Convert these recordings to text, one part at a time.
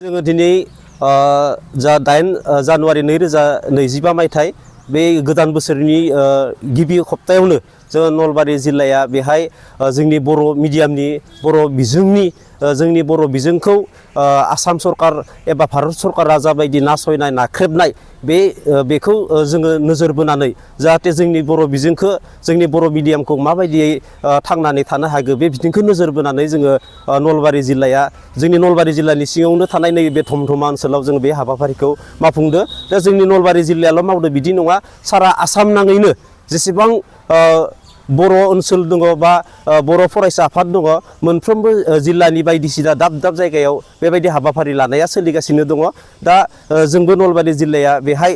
जोङो दिनै जा 8 जानुवारि 2025 मायथाइ बे गोदान बोसोरनि गिबि सप्तायावनो जोङो नलबारि जिल्लाया बेहाय जोंनि बर' मिडियामनि बर' बिजोंनि जोंनि बर' बिजोंखौ आसाम सरकार एबा भारत सरकारा जाबायदि नासयनाय नाख्रेबनाय बेखौ जोङो नोजोर बोनानै जाहाथे जोंनि बर' बिजोंखौ जोंनि बर' मिडियामखौ माबायदियै थांनानै थानो हागोन बे बिथिंखौ नोजोर बोनानै जोङो नलबारि जिल्लाया जोंनि नलबारि जिल्लानि सिङावनो थानाय नैबे धमधम ओनसोलाव जोङो बे हाबाफारिखौ मावफुंदो। दा जोंनि नलबारि जिल्लायाल' मावदो बिदि नङा, सारा आसाम नाङैनो जेसेबां बर' ओनसोल दङ बा बर' फरायसा आफाद दङ मोनफ्रोमबो जिल्लानि बायदिसिना दाब दाब जायगायाव बेबायदि हाबाफारि लानाया सोलिगासिनो दङ। दा जोंबो नलबारि जिल्लाया बेहाय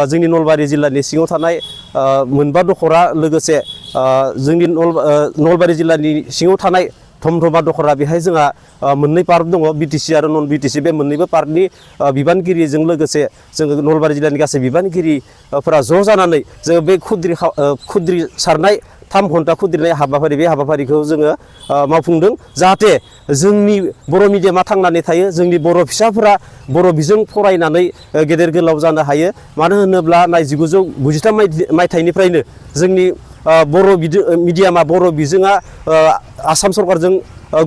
जोंनि नलबारि जिल्लानि सिङाव थानाय मोनबा दखरा लोगोसे जोंनि नलबारि जिल्लानि सिङाव थानाय धमधमा दखरा बेहाय जोंहा मोननै पार्क दङ, बिटिसि आरो नन बिटिसि। बे मोननैबो पार्कनि बिबानगिरिजों लोगोसे जोङो नलबारि जिल्लानि गासै बिबानगिरिफोरा ज' जानानै जोङो बे खुद्रि सारनाय 3 घन्टा खुद्रिनाय हाबाफारि बे हाबाफारिखौ जोङो मावफुंदों जाहाथे जोंनि बर' मिडियामा थांनानै थायो, जोंनि बर' फिसाफोरा बर' बिजों फरायनानै गेदेर गोलाव जानो हायो। मानो होनोब्ला 1993 मायथाइनिफ्रायनो जोंनि बर' मिडियामा बर' बिजोङा आसाम सरकारजों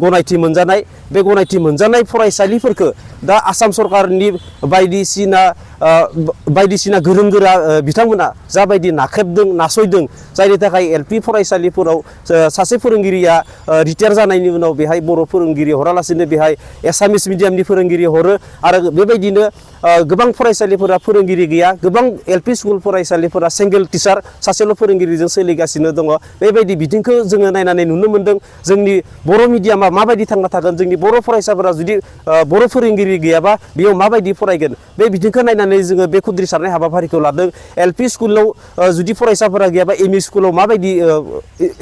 गनायथि मोनजानाय, बे गनायथि मोनजानाय फरायसालिफोरखौ दा आसाम सरकारनि बायदिसिना गोरों गोरा बिथांमोना जाबायदि नाख्रेबदों नासयदों, जायनि थाखाय एलपि फरायसालिफोराव सासे फोरोंगिरिया रिटायार जानायनि उनाव बेहाय बर' फोरोंगिरि हरालासिनो बेहाय एसामिस मिडियामनि फोरोंगिरि हरो आरो बेबायदिनो गोबां फरायसालिफोरा फोरोंगिरि गैया, गोबां एलपि स्कुल फरायसालिफोरा सिंगेल टिचार सासेल' फोरोंगिरिजों सोलिगासिनो दङ। बेबायदि बिथिंखौ जोङो नायनानै नुनो मोन्दों। जोंनि बर' मिडियामा माबायदि थांना थागोन, जोंनि बर' फरायसाफोरा जुदि बर' फोरोंगिरि गैयाबा बेयाव माबायदि फरायगोन, बे बिथिंखौ नायनानै जोङो बे खुद्रि सारनाय हाबाफारिखौ लादों। एलपि स्कुलाव जुदि फरायसाफोरा गैयाबा एमइ स्कुलाव माबायदि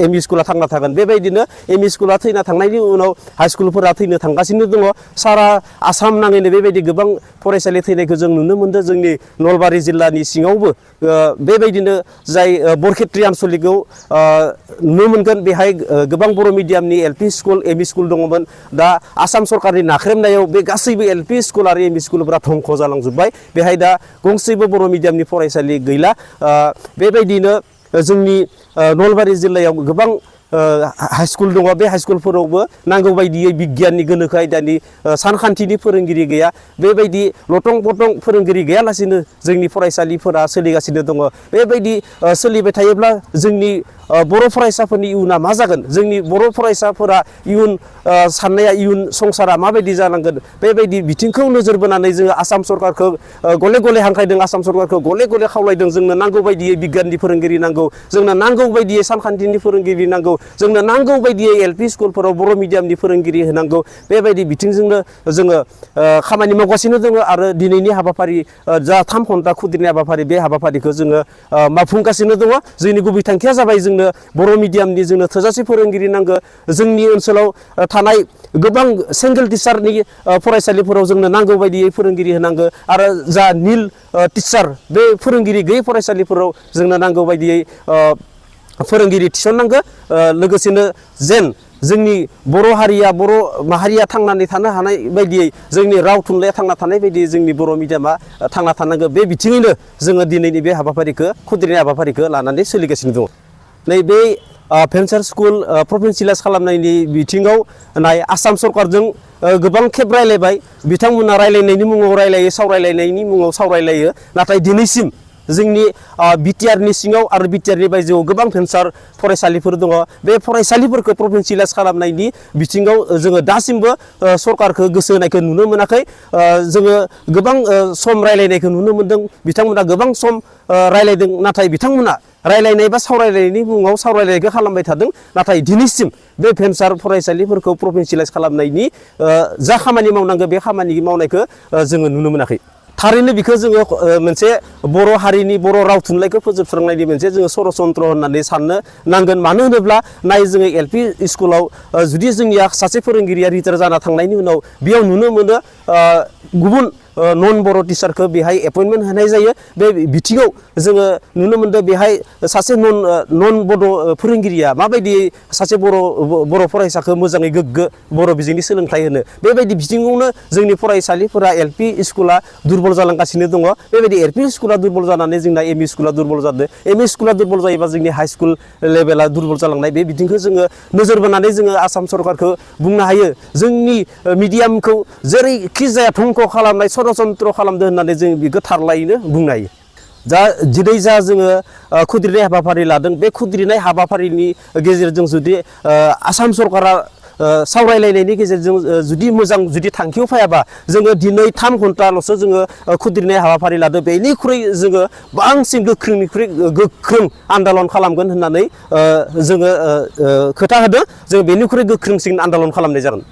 एमइ स्कुला थांना थागोन, बेबायदिनो एमइ स्कुला थैना थांनायनि उनाव हाइ स्कुलफोरा थैनो थांगासिनो दङ। सारा आसाम नाङैनो बेबायदि गोबां फरायसालि थैनायखौ जों नुनो मोन्दों। जोंनि नलबारि जिल्लानि सिङावबो बेबायदिनो जाय बरखेत्रि आनसलिकआव नुनो मोनगोन, बेहाय गोबां बर' मिडियामनि एलपि स्कुल एमइ स्कुल दङमोन। दा आसाम सरकारनि नाख्रेबनायाव बे गासैबो एलपि स्कुल आरो एमइ स्कुलफोरा धंख' जालांजोब्बाय। बेहाय दा गंसेबो बर' मिडियामनि फरायसालि गैला। बेबायदिनो जोंनि नलबारि जिल्लायाव गोबां हाइ स्कुल दङ, बे हाइ स्कुलफोरावबो नांगौ बायदियै बिगियाननि गोनोखो आयदानि सानखान्थिनि फोरोंगिरि गैया। बेबायदि लथं पथं फोरोंगिरि गैयालासिनो जोंनि फरायसालिफोरा सोलिगासिनो दङ। बेबायदि सोलिबाय थायोब्ला जोंनि बर' फरायसाफोरनि इयुना मा जागोन, जोंनि बर' फरायसाफोरा इयुन साननाया इयुन संसारा माबायदि जानांगोन, बेबायदि बिथिंखौ नोजोर बोनानै जोङो आसाम सरकारखौ गले गले हांख्रायदों, आसाम सरकारखौ गले गले खावलायदों। जोंनो नांगौ बायदियै बिगियाननि फोरोंगिरि नांगौ, जोंनो नांगौ बायदियै सानखान्थिनि फोरोंगिरि नांगौ, जोंनो नांगौ बायदियै एलपि स्कुलफोराव बर' मिडियामनि फोरोंगिरि होनांगौ। बेबायदि बिथिंजोंनो जोङो खामानि मावगासिनो दङ आरो दिनैनि हाबाफारि जा 3 घन्टा खुद्रिनाय हाबाफारि बे हाबाफारिखौ जोङो मावफुंगासिनो दङ। जोंनि गुबै थांखिया जाबाय जोंनो बर' मिडियामनि जोंनो थोजासे फोरोंगिरि नांगौ। जोंनि ओनसोलाव थानाय गोबां सिंगेल टिचारनि फरायसालिफोराव जोंनो नांगौ बायदियै फोरोंगिरि होनांगौ आरो जा निल टिचार बे फोरोंगिरि गैयै फरायसालिफोराव जोंनो नांगौ बायदियै फोरोंगिरि थिसननांगौ। लोगोसेनो जेन जोंनि बर' हारिया बर' माहारिया थांनानै थानो हानाय बायदियै जोंनि राव थुनलाइया थांना थानाय बायदियै जोंनि बर' मिडियामा थांना थानांगौ। बे बिथिङैनो जोङो दिनैनि बे हाबाफारिखौ खुद्रिनाय हाबाफारिखौ लानानै सोलिगासिनो दङ। नैबे भेन्सार स्कुल प्रभिन्सियेलाइज खालामनायनि बिथिङाव आसाम सरकारजों गोबां खेब रायलायबाय, बिथांमोना रायलायनायनि मुङाव रायलायो, सावरायलायनायनि मुङाव सावरायलायो, नाथाय दिनैसिम जोंनि बिटिआरनि सिङाव आरो बिटिआरनि बायजोआव गोबां भेन्सार फरायसालिफोर दङ। बे फरायसालिफोरखौ प्रभिन्सियेलाइज खालामनायनि बिथिङाव जोङो दासिमबो सरकारखौ गोसो होनायखौ नुनो मोनाखै। जोङो गोबां सम रायलायनायखौ नुनो मोन्दों, बिथांमोना गोबां सम रायलायदों, नाथाय बिथांमोना रायलायनाय बा सावरायनायनि मुङाव सावरायनायखौ खालामबाय थादों, नाथाय दिनैसिम बे भेन्सार फरायसालिफोरखौ प्रभिन्सियेलाइज खालामनायनि जा खामानि मावनांगौ बे खामानि मावनायखौ जोङो नुनो मोनाखै। थारैनो बेखौ जोङो मोनसे बर' हारिनि बर' राव थुनलाइखौ फोजोबस्रांनायनि मोनसे जोङो षड़यन्त्र होननानै साननो नांगोन। मानो होनोब्ला जोङो एलपि स्कुलाव जुदि जोंनिया सासे फोरोंगिरिया रिटायार जाना थांनायनि उनाव बेयाव नुनो मोनो गुबुन नन बर' टिचारखौ बेहाय एपइन्टमेन्ट होनाय जायो बे बिथिङाव जोङो नुनो मोनदों बेहाय सासे नन बड' फोरोंगिरिया माबायदि सासे बर' फरायसाखौ मोजाङै गोग्गो बर' बिजोंनि सोलोंथाइ होनो बेबायदि बिथिङावनो जोंनि फरायसालिफोरा एलपि स्कुला दुरबल जालांगासिनो दङ बेबायदि एलपि स्कुला दुरबल जानानै जोंना एमइ स्कुला दुरबल जादों एमइ स्कुला दुरबल जायोबा जोंनि हाइ स्कुल लेभेला दुरबल जालांनाय बे बिथिंखौ जोङो नोजोर बोनानै जोङो आसाम सरकारखौ बुंनो हायो जोंनि मिडियामखौ जेरैखि जाया धंख' खालामनाय षड़यन्त्र खालामदों होननानै जों बेखौ थारलायैनो बुंनो हायो दिनै जा जोङो खुद्रिनाय हाबाफारि लादों बे खुद्रिनाय हाबाफारिनि गेजेरजों जुदि आसाम सरकारा सावरायलायनायनि गेजेरजों जुदि मोजां जुदि थांखियाव फैयाबा जोङो दिनै 3 घन्टाल'सो जोङो खुद्रिनाय हाबाफारि लादों बेनिख्रुइ जोङो बांसिन गोख्रोंनिख्रुइ गोख्रों आन्दालन खालामगोन होननानै जोङो खोथा होदों जों बेनिख्रुइ गोख्रोंसिन आन्दालन खालामनाय जागोन